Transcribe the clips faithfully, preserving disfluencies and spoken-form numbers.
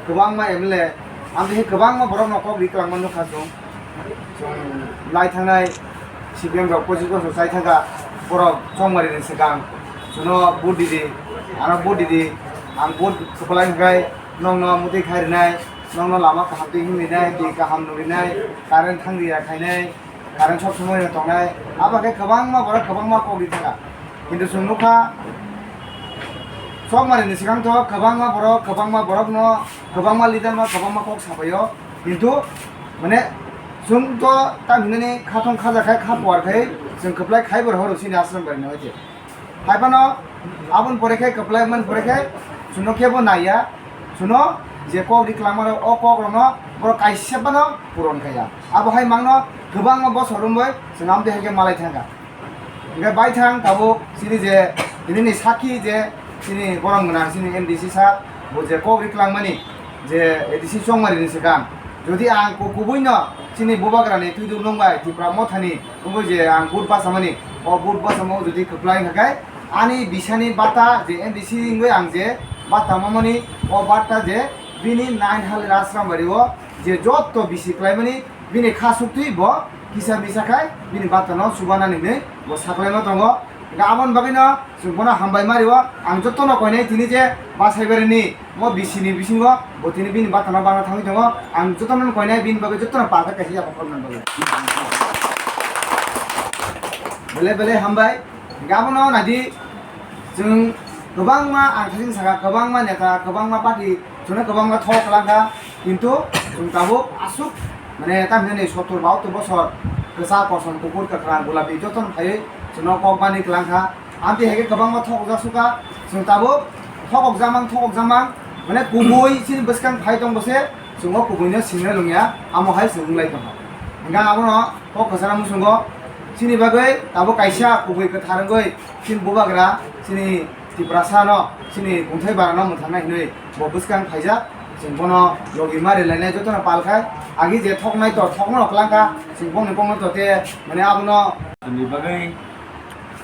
Kwbangma M L A, ang tei kwbangma borokno kok ri kwlangma nukha chwng. Chwng lai thangnai C P M rok pochis bosor chai thangkha, borok chongmari ni swkang chwngno vote didi, ano vote didi, ang vote kwplai hwnkhe nokno mwtwi khai rwnai, nokno lama kaham twi himrinai, twi kaham nukrinai, current thangriya khainai, current sob somoi no tongnai, abo khe kwbangma borok kwbangma kok ri thangkha. Kintu chwng nukha, chokmani ni swkang to kwbangma borok, kwbangma borok no, kwbangma leader no, kwbangma kok sapaio. Kintu, mane, chwng to tam hinani khathong khaja khai, kha puar khai, chwng kwplai khai bo rohor chini ashram bai no hoite. Hai phano, aboni pore khe kwplai man pore khe, chwngno kebo naiya, chwngno je kok ri kwlangma rok, o kok rokno borok kaisa phano puron khaiya. Abo hai mangno kwbangma bosor romwi chwng amtwi hai khe malai thangkha. Hingke baithang tabuk chini je, tini ni sakhi je, chini borok gwnang, chini M D C sir, bo je kok ri kwlangmani, je A D C chongmani ni swkang. Jodi ang ku-, kubui no chini bubagra ni twidul nung bai Tipra Motha ni wngwi je ang vote bachamani, o vote bachamo jodi kwplai hwnkhe ani bisani bata je M D C wngwi ang je bata mamani, o bata je bini nine hali Rajrambari o je jotto bisi kwlaimani, bini kha suktwi bo kisa misa khai bini bata no chubanani hinwi bo saklaima tongo. Hingke aboni bagwi no chwng bono hambai ma rio. Ang jotono koinai tini je Basaibari ni mo bisi ni bisingo bo tini bini bata no bana thangwi tongo. Ang jotono koinai bini bagwi jotono palka kaisa yapha khoroknani bagwi. Bele bele hambai. Hingke abono naidi chwng kwbangma ang thasing saka kwbangma neta kwbangma party chwngno kwbangma thok kwlangkha. Kintu chwng tabuk aswk, mane, tamhinani sottor bahattor bosor kwchak, kosom, kuphur, kwkhrang, gulapi jotono phaiwi chwngno kok bani kwlangkha. Amtwi hai khe kwbangma thokjak sukha, chwng tabuk thokokjamang, thokokjamang, mane, kubui chini bwskang phai tong bose, chwng o kubuino singna lungya, amo hai chwng wnglai tongkha. Hingkhe abono kok kwchara muchungo chini bagwi tabuk kaisa kubui kwthar wngwi chini bubagra, chini Tiprasa no chini kungthai bara no mwthangna hinwi bo bwskang phaijak, chwng bono logi ma rwlainai jotono pal khai, agi je thoknai to thokno kwlangkha, chwng bongni bongno to te mane abono. Chwngni bagwi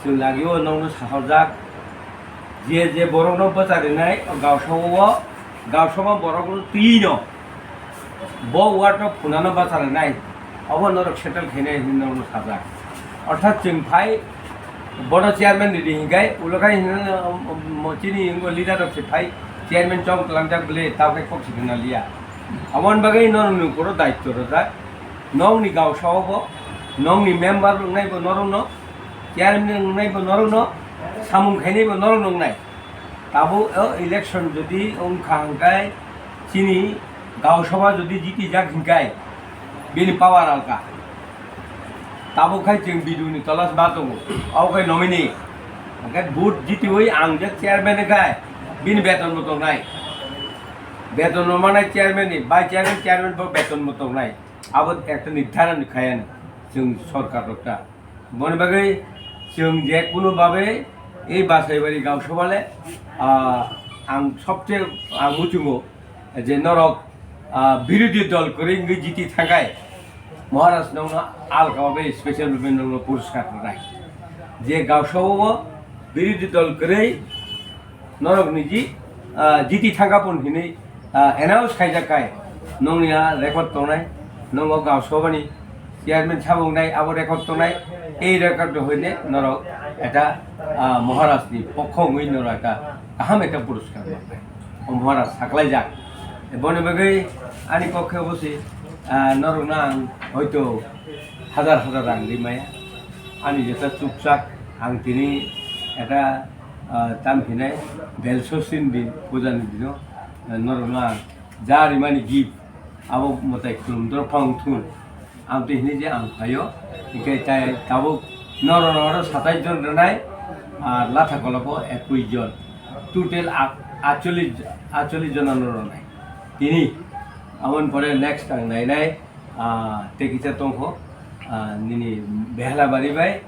chwng lagio nokno sahorjak, je je borokno bwcha rwnai o gausao, gausao borokno twino. Bo ward o phunano bachalai nai, obo norok settle khainai hinwi norokno sajak. Orthat chwng phai bono chairman ni di hinkai, ulo khai hinwi, um, um, chini wngkha leader rok se phai chairman chong tlangjak bwle, tao khai kok se khna liya. Aboni bagwi norokni ukoro daityo rwjak. Nokni gausao bo, nokni member wngnai bo norokno, chairman wngnai bo norokno, samung khainai bo norokno wngnai. Tabuk o election jodi wngkha hwnkhe chini Gau Sabha jodi jitijak hinkai, bini power alka. Tabuk khai chwng B D O ni tola se ma tongo. Abo khai nominee. Hwnkhe vote jitiwi ang je chairman khai, bini beton bo tongnai. Beton bo manai chairman ni, vice chairman, chairman bo beton bo tongnai. Abo ekta nirdharan khayan chwng sorkar rok ta. Boni bagwi chwng je kunu babe ei Basaibari Gau Sabha le, ah, ang sobche ang muchungo je norok, ah, birodhi dol kwrwi wngwi jiti thangkai Maharaj nokno alka babe special babe nokno puruskar rwnai. Je Gau Sabha o birodhi dol kwrwi norok niji, ah, jiti thangka pun hinwi, ah, announce khaijak kai. Nongni a record tongnai, nongo Gau Sabha ni chairman sabo wngnai, abo record tongnai. Ei record do hoine norok eta, ah, Maharaj ni pokho wngwi norok eta kaham eta puruskar mangnai. O Maharaj saklaijak. Boni bagwi ani pokhe obosi, ah, norokno ang hoito hazar hazar rang ri maya. Ani jeta chukchak ang tini eta ah, tam hinai belso sin din, puja ni dino, ah, norokno ang ja rimani gift, abo mwtai khulum doro phang thun. Ang twi hinui je ang phaio, hingke tai tabuk norok oro satais jon rwnai, ar latha kolopo ekwis jon. Total a-, atchollish, atchollish jona no rwnai. Tini, aboni pore next ang nainai, ah, tei kisa tongkho, ah, nini Behlabari bai,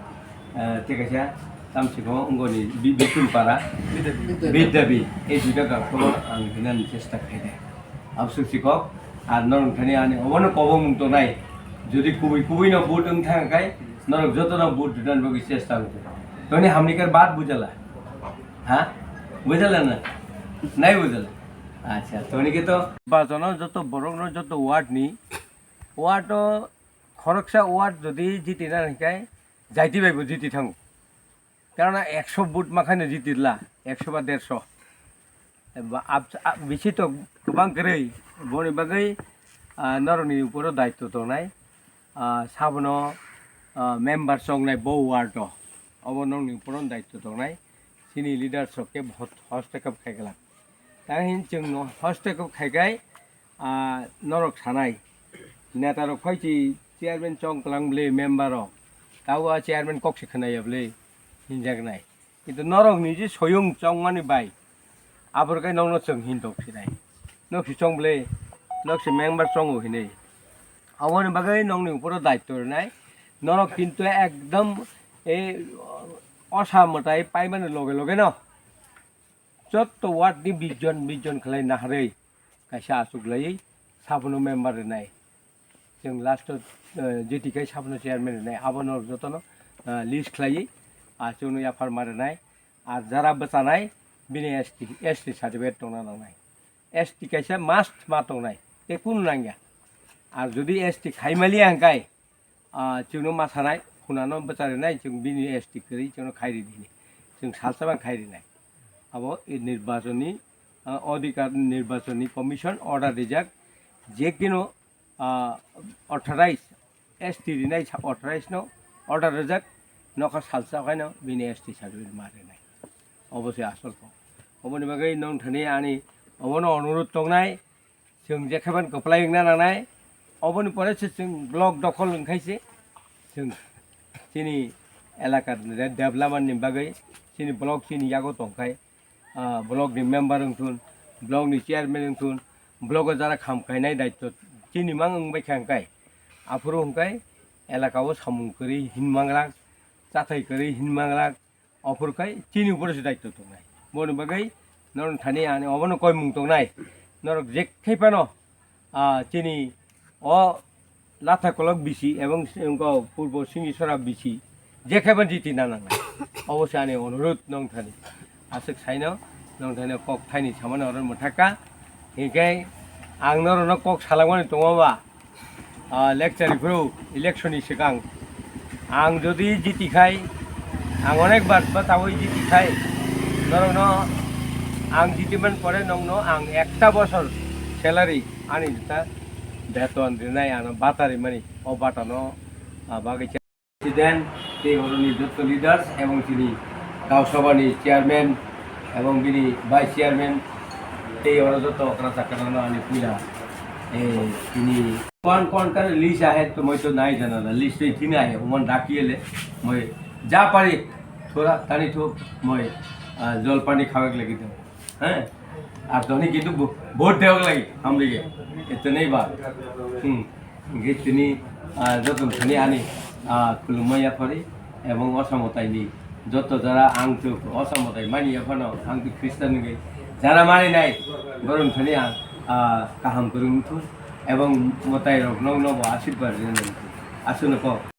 Eh, tei kaisa tamsiko wngoni Bi-, Bipul Para, Bidyabi. Bidyabi, ei duita gakhoro ang hinani chesta khainai. Absuk sikok, ar norok thani ani obono kobomung tongnai. Jodi kubui kubui no vote wng thang khai, norok joto no vote rinani bagwi chesta wng thang. Toni hamni kar baat bujala? Ha? Bujala na? Nai bujala? Acha, toni khe to. Bajono joto borokno joto ward ni, ward o khoroksa ward jodi jiti na hinkhe jaiti bai bo jiti thango. Karon ekso vote ma khaino jitirla, ekso ba derso. Ba, ab-, ab-, bisi to kwbang kwrwi, boni bagwi, ah, norokni uporo daityo tongnai. Ah, sabono, ah, member chongnai bo ward o. Obo nokni uporo daityo tongnai. Chini leaders rok khe hot-, hoste khe khai glak. Tang hin chwng no hoste khe khai khai, ah, norok sanai. Neta rok phai chi chairman chong klang bwle member rok. Tabo a chairman kok se khwnaya bwle hinjaknai. Kintu norok ni je soyung chongmani bai, abor kai nokno chwng hin tok sinai. Nok si chong bwle, nok si member chongo hinwi. Aboni bagwi nokni uporo daityo rwnai. Norok kintu ekdom ei osa mwtai paimani loge loge no jotto ward ni bish jon, bish jon khlai naharwi kaisa achuk laiwi sabono member rwnai. Chwng last o, eh, jiti kai sabono chairman rwnai, abono jotono, eh, list khlaiwi, ah, chwngno yaphar ma rwnai. Ar jara bwchanai bini S T, S T certificate tongna nangnai. S T kaisa must ma tongnai, tei kunu nangya. Ar jodi S T khaimaliya hwnkai, ah, chwngno ma sanai, khunano bwcharinai, chwng bini S T kwrwi chwngno khairi dini. Chwng salsa bang khairinai. Abo i nirbachoni, ah, odhikar, nirbachoni commission order rijak, je kino, ah, authorize, S T rinai sa-, authorize no order rijak, nokha salsa khaino bini S T certificate ma rinai. Obo se asol kok. Oboni bagwi nong thani ani obono onurudh tongnai, chwng jekhaban kwplai wngna nangnai, oboni pore se chwng block dokhol wngkhai se chwng chini elaka de-, development ni bagwi chini block chini yago tongkhai, ah, block ni member wngthun, block ni chairman wngthun, block o jara kham khainai daityo chini mang wngbai kha hwnkhe, aphuru hwnkhe elaka o samung kwrwi hinmanglak, chathai kwrwi hinmanglak, aphuru khai chini upor se daityo tongnai. Boni bagwi norok thani ani obono koimung tongnai, norok jekthai phano, ah, chini o latha kolok bisi ebong si-, wngkha purbo sini sora bisi, jekhaban jiti na nangnai. Obo se ani onurudh nong thani. Aswk saino nong thani kok thaini samani oro mwthakka. Hinkhe ang norokno kok salangmani tongo ba, ah, lecture phuru election ni swkang ang jodi jiti khai, ang onek bar ba taboi jiti khai, norokno ang jitiman pore nongno ang ekta bosor salary ani jeta beton rinai ano bata rimani, o bata no, ah, bagwi president tei oroni joto leaders ebong chini Gaon Sabha ni chairman ebong bini vice chairman tei oro joto okra chakra no ani puila, eh, chini kon kon kar list ahe to moi to nai jana na list tei thini ahe uman daki ele moi ja pari thora tani tho moi, ah, jol pani khawek lagi do. Heh, ar toni kintu bo-, vote dewak lagi, hamri ge. Ito nei ba. Hmm. Hingke tini, ah, joto thani ani, ah, khulumma yaphari, ebong osa mwtai ni joto jara ang tu osa mwtai mani yaphano, ang tu Christian hingke jara mani nai, borok thani ang, ah, kaham kwrwng wngthun, ebong mwtai rok nokno bo asirwad rinani wngthun. Aswkno kok.